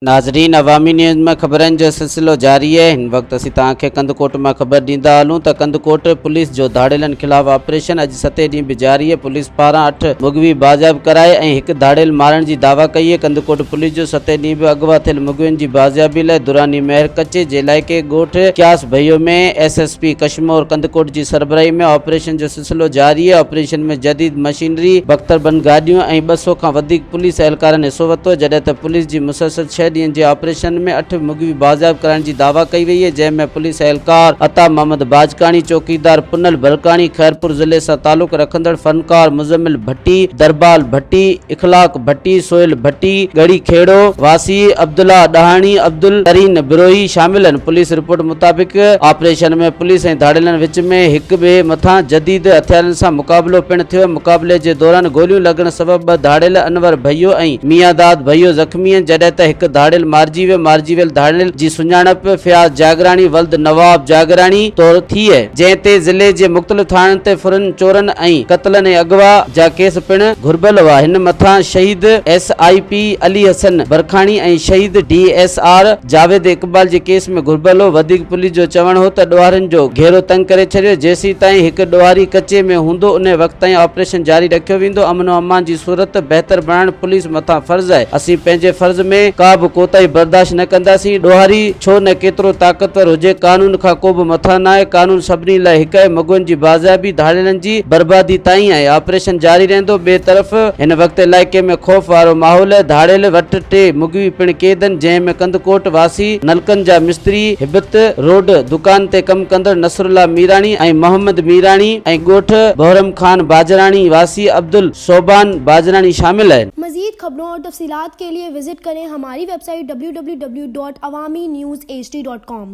ناظرين عوامي نيوز ۾ خبرن جو سلسلو جاري آهي هن وقت اسين توهان کي ڪنڌڪوٽ مان خبر ڏيندا هلون ته ڪنڌڪوٽ پوليس جو ڌاڙيلن خلاف آپريشن اڄ ستين ڏينهن به جاري آهي پوليس پاران اٺ مغوي بازياب ڪرائي ۽ هڪ ڌاڙيل مارڻ جي دعويٰ ڪئي آهي ڪنڌڪوٽ پوليس جو ستين ڏينهن به اغوا ٿيل مغوين جي بازيابي لاء دراني مهر ڪچي جي علائقي ڳوٺ قياس Bhayo ۾ S S P Kashmore Kandhkot جي سربراهي ۾ آپريشن جو سلسلو جاري آهي، آپريشن ۾ جديد مشينري، بختربند گاڏيون ۽ 200 کان وڌيڪ پوليس اهلڪارن حصو ورتو، جڏهن ته پوليس جي مسلسل ڇهه ڏينهن جي آپريشن ۾ اٺ مغوي بازياب ڪرائڻ جي دعويٰ ڪئي وئي آهي، جنهن ۾ پوليس اهلڪار عطا محمد باجڪاڻي، چوڪيدار پنهل بلڪاڻي، خيرپور ضلعي سان تعلق رکندڙ فنڪار مزمل ڀٽي، دربال ڀٽي، اخلاق ڀٽي، سهيل ڀٽي، ڳڙهي کيڙو واسي عبدالله ڏاهاڻي، عبدالترين بروهي شامل آهن. پوليس رپورٽ مطابق آپريشن ۾ پوليس ۽ ڌاڙيلن وچ ۾ هڪ ٻئي مٿان جديد هٿيارن سان مقابلو پڻ ٿيو، مقابلي جي دوران گوليون لڳڻ سبب ٻه ڌاڙيل انور ڀيو ۽ ميان داد ڀيو زخمي آهن، جڏهن ته هڪ ڌاڙيل مارجي ويو، مارجي ويل ڌاڙيل جي سڃاڻپ فياض جاگراڻي ولد نواب جاگراڻي طور ٿي. جنهن تي ضلعي جي مختلف ٿاڻن تي ڦرن، چورن ۽ قتلن ۽ اغوا جا ڪيس پڻ گهربل هئا. هن مٿان شهيد S I P Ali Hassan Barkani ۽ شهيد D S R Javed Iqbal جي ڪيس ۾ گهربل هو. وڌيڪ پوليس جو چوڻ هو ته ڏوهارين جو گهيرو تنگ ڪري ڇڏيو، جيسيتائين هڪ ڏوهاري ڪچي ۾ هوندو انهي وقت تائين آپريشن جاري رکيو ويندو، امن و امان جي صورت بهتر بڻائڻ پوليس مٿان فرض آهي، اسين پنهنجي فرض ۾ ڪا به ڪوتاهي برداشت نه ڪنداسين، ڏوهاري ڇو نه ڪيترو طاقتور هجي قانون کان ڪو به مٿان ناهي، قانون سڀني لاء هڪ آهي، مغوين جي بازيابي ڌاڙيلن جي بربادي تائين آهي، آپريشن جاري رهندو، ٻئي طرف هن وقت علائقي ۾ خوف وارو ماحول آهي، ڌاڙيل وٽ ٽي مغوي پڻ قيد آهن، جنهن ۾ ڪنڌڪوٽ واسي نلڪن جا مستري هبت روڊ دڪان تي ڪم ڪندڙ نصرالله ميراڻي ۽ محمد ميراڻي ۽ ڳوٺ بهرم خان باجراڻي واسي عبدل صوبان باجراڻي شامل آهن. مزيد خبرون اور تفصيلات کے لئے وزٽ ڪرين ھماري web site www.awamiNewsHD.com.